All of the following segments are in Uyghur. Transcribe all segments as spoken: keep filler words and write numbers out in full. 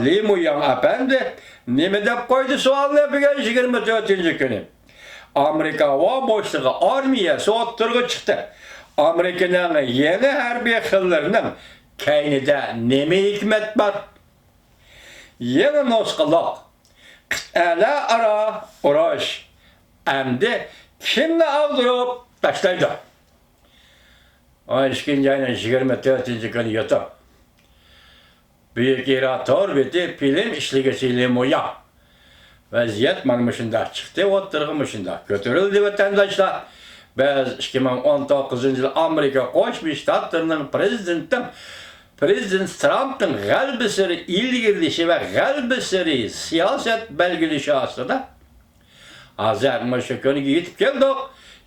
لى مۇياڭ ئەپەندى نېمە دەپ قويدى سوئالنى بۈگۈن يىگىرمە تۆتىنچى كۈنى. ئامېرىكا ھاۋا بوشلۇقى ئارمىيەسى ئوتتۇرىغا چىقتى. ئامېرىكىنىڭ يېڭى ھەربىي خىللىرىنىڭ كەينىدە نېمە ھېكمەت بار؟ يېڭى نۇسخىلىق قىتئەلەر ئارا ئۇرۇش ئەمدى كىمنى ئاغدۇرۇپ تاشلايدۇ؟ ئون ئىككىنچى ئاينىڭ يىگىرمە تۆتىنچى كۈنى يوتۇپ. بۈيۈك ئىرا تور بېتى فىلىم ئىشلىگۈچى لى مۇياڭ. ۋەزىيەت مانا مۇشۇنداق چىقتى، ئوتتۇرىغا مۇشۇنداق كۆتۈرۈلدى، ۋەتەنداشلار. بىز ئىككى مىڭ ئون توققۇزىنچى يىل ئامېرىكا قوشما شتاتلىرىنىڭ پرېزىدېنتىنىڭ، پرېزىدېنت ترامپنىڭ غەلىبە سېرى ئىلگىرىلىشى ۋە غەلىبە سېرى سىياسەت بەلگىلىشى ئاستىدا ھازىر مۇشۇ كۈنگە يېتىپ كەلدۇق.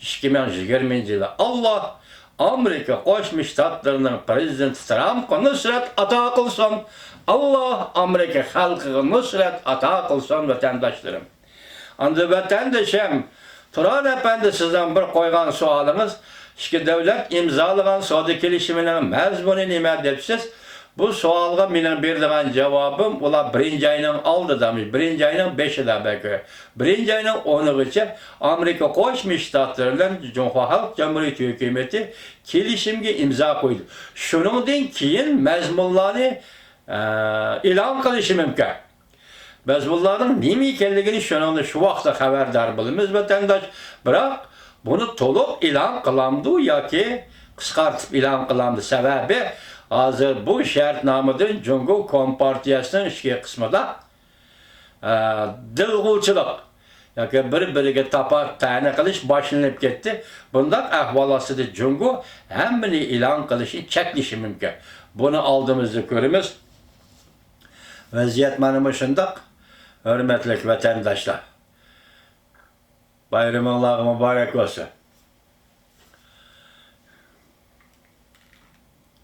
ئىككى مىڭ يىگىرمىنچى يىلى ئاللا ئامېرىكا قوشما شتاتلىرىنىڭ پرېزىدېنتى ترامپقا نۇسرەت ئاتا قىلسۇن. ئاللا ئامېرىكا خەلقىگە نۇسرەت ئاتا قىلسۇن، ۋەتەنداشلىرىم. ئەمدى ۋەتەندىشىم، تۇران ئەپەندى، سىزنىڭ بىر قويغان سوئالىڭىز، ئىككى دۆلەت ئىمزالىغان سودا كېلىشىمىنىڭ مەزمۇنى نېمە دەپسىز؟ بۇ سوئالغا مېنىڭ بېرىدىغان جاۋابىم، ئۇلار بىرىنچى ئاينىڭ ئالدىدا، بىرىنچى ئاينىڭ بېشىدا بەلكى، بىرىنچى ئاينىڭ ئونىغىچە ئامېرىكا قوشما شتاتلىرى بىلەن جۇڭخۇا خەلق جۇمھۇرىيىتى ھۆكۈمىتى كېلىشىمگە ئىمزا قويدى. شۇنىڭدىن كېيىن مەزمۇنلارنى، ئە، ئېلان قىلىشى مۇمكىن. مەزمۇنلارنىڭ نېمە ئىكەنلىكىنى شۇنىڭدىن شۇ ۋاقىتتا خەۋەردار بولىمىز، ۋەتەنداش. بىراق، بۇنى تولۇق ئېلان قىلامدۇ ياكى قىسقارتىپ ئېلان قىلامدۇ؟ سەۋەبى، ھازىر بۇ شەرتنامىدىن جۇڭگو كومپارتىيەسىنىڭ ئىچكى قىسمىدا، ئە، دىلغۇچىلىق ياكى بىر-بىرىگە تاپا تەنە قىلىش باشلىنىپ كەتتى. بۇنداق ئەھۋال ئاستىدا جۇڭگو ھەممىنى ئېلان قىلىشنى چەكلىشى مۇمكىن. بۇنى ئالدىمىزدا كۆرىمىز. ۋەزىيەت مانا مۇشۇنداق، ھۆرمەتلىك ۋەتەنداشلار. بايرىمىڭلارغا مۇبارەك بولسۇن.